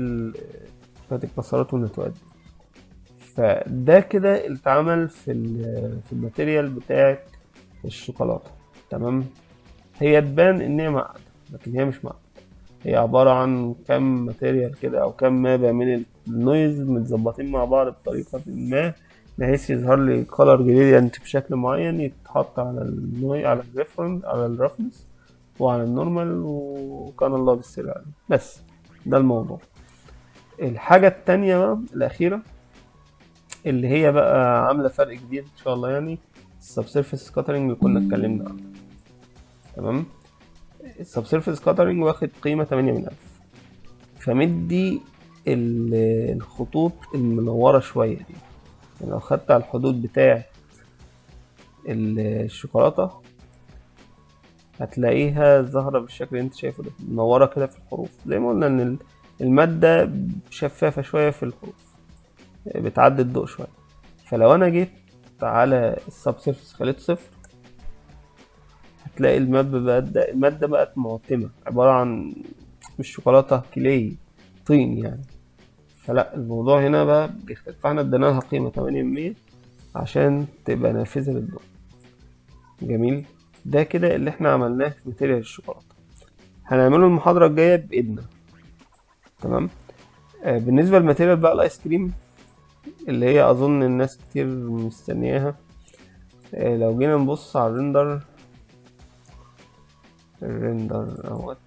شوية الكسرات والنتوءات دي. فده كده اللي اتعمل في ال material بتاعت الشوكولاتة. تمام. هي تبان ان هي معقدة لكن هي مش معقدة. هي عبارة عن كام material كده او كام map من ال noise متظبطين مع بعض بطريقة ما، بحيث يظهر لي color gradient بشكل معين يتحط على ال noise، على ال reference، على ال roughness وعلى ال normal، وكان الله بالسر عليه. بس ده الموضوع. الحاجة التانية بقى الأخيرة اللي هي بقى عاملة فرق كبير إن شاء الله، يعني ال subsurface scattering اللي كنا اتكلمنا عنه. تمام. ال subsurface scattering واخد قيمة 8 من 1000، فمدي الخطوط المنورة شوية دي. يعني لو خدت على الحدود بتاع الشوكولاتة هتلاقيها ظاهرة بالشكل اللي انت شايفه ده، منورة كده في الحروف. زي ما قلنا ان المادة شفافة شوية في الحروف، بتعدي الضوء شوية. فلو انا جيت على ال subsurface خليته صفر، هتلاقي ال map بقت، المادة بقت معتمة، عبارة عن مش شوكولاتة، clay، طين يعني. فلا الموضوع هنا بقى بيختلف. فاحنا ادينا لها قيمة 8% عشان تبقى نافذة للضوء. جميل. ده كده اللي احنا عملناه في material الشوكولاتة، هنعمله المحاضرة الجاية بإيدنا. تمام. بالنسبة لل material بقى الايس كريم اللي هي اظن الناس كتير مستنياها. لو جينا نبص على ال render، ال render اهوت،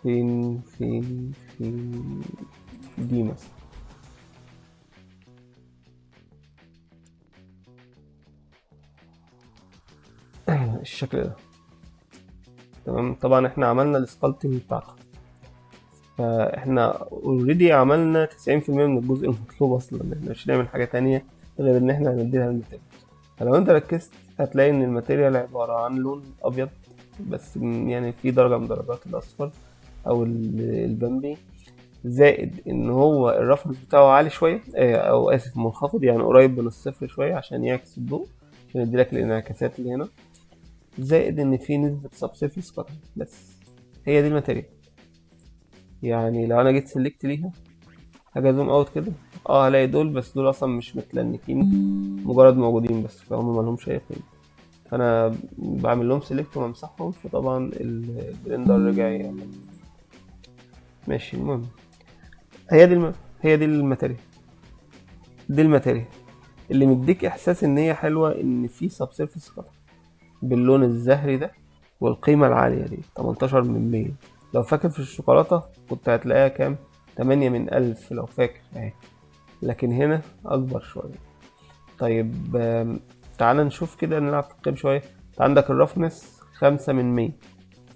فين فين فين دي مثلا. الشكل ده. تمام. طبعا احنا عملنا ال sculpting بتاعته، فاحنا already عملنا 90% من الجزء المطلوب اصلا. احنا مش هنعمل حاجة تانية غير ان احنا هنديلها ال material. فلو انت ركزت هتلاقي ان ال material عبارة عن لون ابيض بس، يعني في درجة من درجات الاصفر او البامبي، زائد ان هو ال roughness بتاعه عالي شوية، او اسف منخفض، يعني قريب من الصفر شوية عشان يعكس الضوء، عشان يديلك الانعكاسات اللي هنا، زائد ان في نسبة subsurface scattering. بس هي دي ال material. يعني لو انا جيت select ليها، هاجي zoom out كده، هلاقي دول، بس دول اصلا مش متلنكين، مجرد موجودين بس، فهم مالهمش اي قيمة. فانا بعمل لهم select وامسحهم، فطبعا ال Blender رجع يعمل ماشي. المهم هي دي ال material، دي ال material اللي مديك احساس ان هي حلوة، ان في subsurface scattering باللون الزهري ده والقيمة العالية دي 18 من 100. لو فاكر في الشوكولاتة كنت هتلاقيها كام؟ 8 من 1000 لو فاكر اهي، لكن هنا اكبر شوية. طيب، تعال نشوف كده، نلعب في القيم شوية. انت عندك ال roughness 5 من 100،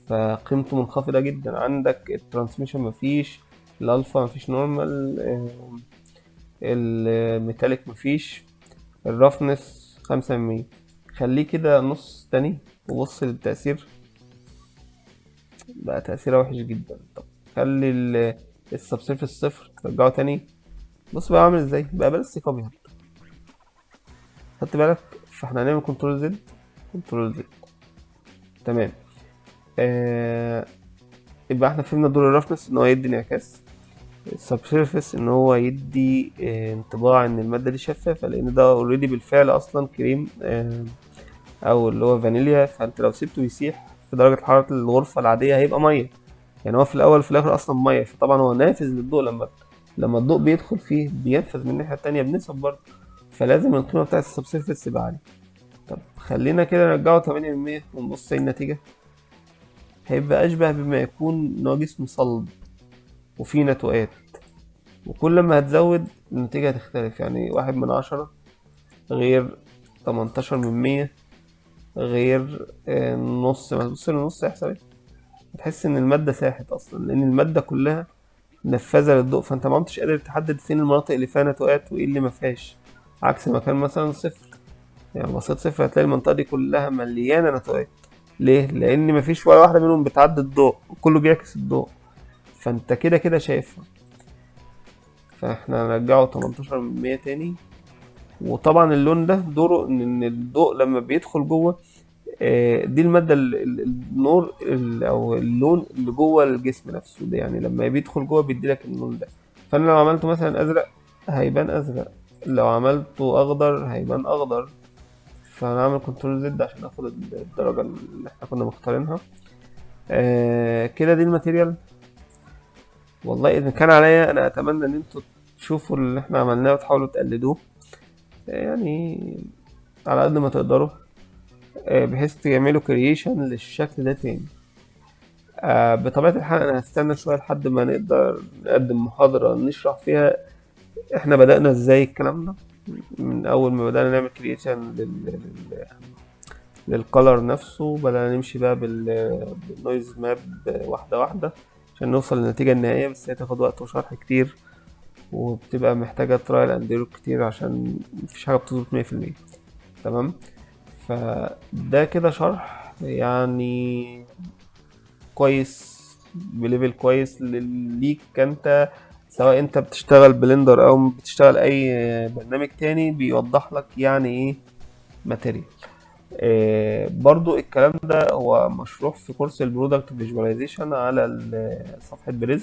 فقيمته منخفضة جدا. عندك ال transmission مفيش، الالفا مفيش، normal، ال metallic مفيش، ال roughness 5 من 100. خليه كده نص تاني وبص للتأثير، بقى تأثيره وحش جدا. طب خلي ال subsurface صفر، ترجعه تاني، بص بقى عامل ازاي، بقى بلاستيك ابيض. خدت بالك؟ فاحنا هنعمل control Z، control Z. تمام. يبقى احنا فهمنا دور ال roughness ان هو يدي انعكاس، ال subsurface ان هو يدي انطباع ان المادة دي شفافة، لان ده already بالفعل اصلا كريم، او اللي هو فانيليا، فانت لو سيبته يسيح في درجة حرارة الغرفة العادية هيبقى مية، يعني هو في الاول وفي الاخر اصلا مية. فطبعا هو نافذ للضوء، لما الضوء بيدخل فيه بينفذ من الناحية التانية بنسب برضه، فلازم القيمة بتاعت ال subsurface تبقى عالية. طب خلينا كده نرجعه 8% ونبص ايه النتيجة. هيبقى أشبه بما يكون إن هو جسم صلب وفيه نتوءات، وكل ما هتزود النتيجة هتختلف، يعني 1 من 10 غير 18 من 100 غير نص. ما تبص للنص هيحصل ايه؟ هتحس إن المادة ساحت أصلا، لأن المادة كلها نفاذة للضوء، فأنت ما عدتش قادر تحدد فين المناطق اللي فيها نتوءات وإيه اللي ما فيهاش، عكس ما كان مثلا صفر. يعني بصيت صفر هتلاقي المنطقة دي كلها مليانة نتوءات. ليه؟ لأن مفيش ولا واحدة منهم بتعدي الضوء، كله بيعكس الضوء، فأنت كده كده شايفها. فاحنا هنرجعه 18 من 100 تاني. وطبعا اللون ده دوره إن الضوء لما بيدخل جوه، دي المادة النور أو اللون اللي جوه الجسم نفسه ده، يعني لما بيدخل جوه بيدي لك اللون ده. فأنا لو عملته مثلا أزرق هيبان أزرق، لو عملته أخضر هيبان أخضر. فأنا هعمل control Z عشان آخد الدرجة اللي احنا كنا مختارينها. كده دي ال material. والله اذا كان عليا انا اتمنى ان انتوا تشوفوا اللي احنا عملناه وتحاولوا تقلدوه يعني على قد ما تقدروا، بحيث تعملوا creation للشكل ده تاني. بطبيعة الحال انا هستنى شوية لحد ما نقدر نقدم محاضرة نشرح فيها احنا بدأنا ازاي الكلام ده، من اول ما بدأنا نعمل creation لل color نفسه، بدأنا نمشي بقى بال noise map واحدة واحدة عشان نوصل للنتيجة النهائية. بس هي تاخد وقت وشرح كتير، وبتبقى محتاجة trial and error كتير عشان مفيش حاجة بتظبط 100%. تمام، فده كده شرح يعني كويس ب level كويس ليك انت، سواء انت بتشتغل Blender او بتشتغل اي برنامج تاني، بيوضح لك يعني ايه material. برضو الكلام ده هو مشروح في كورس ال product visualization على صفحة Prism،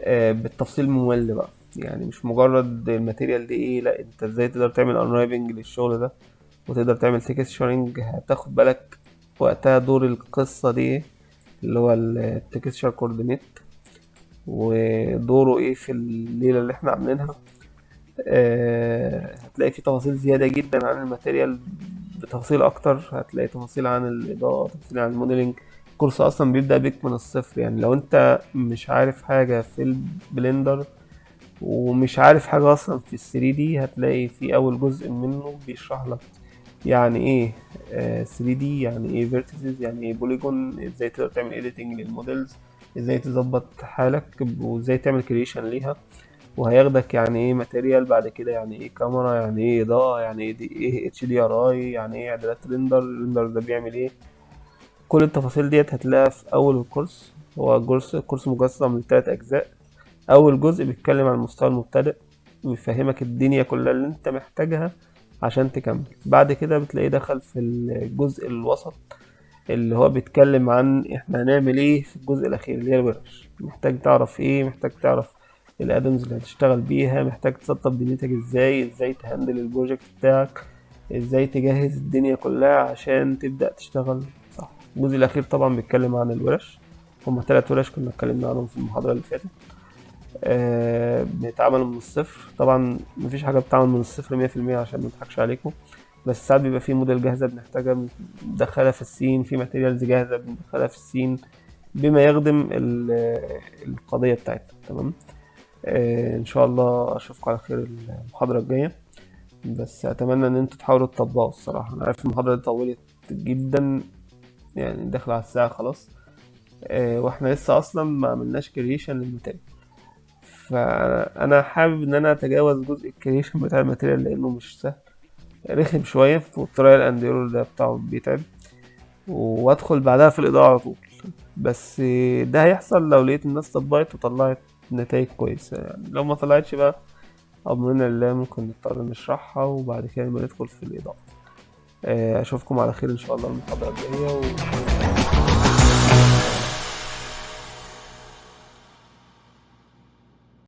بالتفصيل ممل بقى، يعني مش مجرد ال material دي ايه، لا انت ازاي تقدر تعمل unwrapping للشغل ده وتقدر تعمل texturing. هتاخد بالك وقتها دور القصة دي ايه، اللي هو ال texture coordinate ودوره ايه في الليلة اللي احنا عاملينها. هتلاقي في تفاصيل زيادة جدا عن ال material بتفاصيل اكتر، هتلاقي تفاصيل عن الاضاءة، تفاصيل عن ال modeling. الكورس اصلا بيبدأ بيك من الصفر، يعني لو انت مش عارف حاجة في ال Blender ومش عارف حاجة اصلا في ال 3D، هتلاقي في اول جزء منه بيشرح لك يعني ايه 3D، يعني ايه vertices، يعني ايه polygon، ازاي تقدر تعمل editing لل models، ازاي تظبط حالك وازاي تعمل creation ليها، وهياخدك يعني ايه material، بعد كده يعني ايه كاميرا، يعني ايه اضاءة، يعني ايه دي ايه HDRI، يعني ايه اعدادات render، ال render ده بيعمل ايه. كل التفاصيل ديت هتلاقيها في اول الكورس. هو الكورس مجسم من 3 اجزاء. اول جزء بيتكلم عن المستوى المبتدئ ويفهمك الدنيا كلها اللي انت محتاجها عشان تكمل. بعد كده بتلاقيه دخل في الجزء الوسط اللي هو بيتكلم عن احنا هنعمل ايه في الجزء الاخير اللي هي الورش، محتاج تعرف ايه، محتاج تعرف ال add-ons اللي هتشتغل بيها، محتاج تسطب دنيتك ازاي، ازاي ت handle ال project بتاعك، ازاي تجهز الدنيا كلها عشان تبدأ تشتغل صح. الجزء الاخير طبعا بيتكلم عن الورش، هما 3 ورش كنا اتكلمنا عنهم في المحاضرة اللي فاتت. بيتعملوا من الصفر، طبعا مفيش حاجة بتتعمل من الصفر 100% عشان ما نضحكش عليكم، بس ساعات بيبقى في موديل جاهزة بنحتاجها بندخلها في ال scene، في materials جاهزة بندخلها في ال scene بما يخدم القضية بتاعتنا. تمام، ان شاء الله اشوفكم على خير المحاضرة الجاية، بس اتمنى ان انتوا تحاولوا تطبقوا. الصراحة انا عارف المحاضرة دي طولت جدا، يعني داخلة على الساعة خلاص، واحنا لسه اصلا ما عملناش creation لل material، فانا حابب ان انا اتجاوز جزء ال creation بتاع ال material لانه مش سهل، رخم شويه، وال trial and error ده بتاعه بيتعب، وادخل بعدها في الاضاءه على طول. بس ده هيحصل لو لقيت الناس طبقت وطلعت نتائج كويسه، يعني لو ما طلعتش بقى امرنا لله، ممكن نضطر نشرحها وبعد كده نبقى ندخل في الاضاءه. اشوفكم على خير ان شاء الله المحاضره الجايه.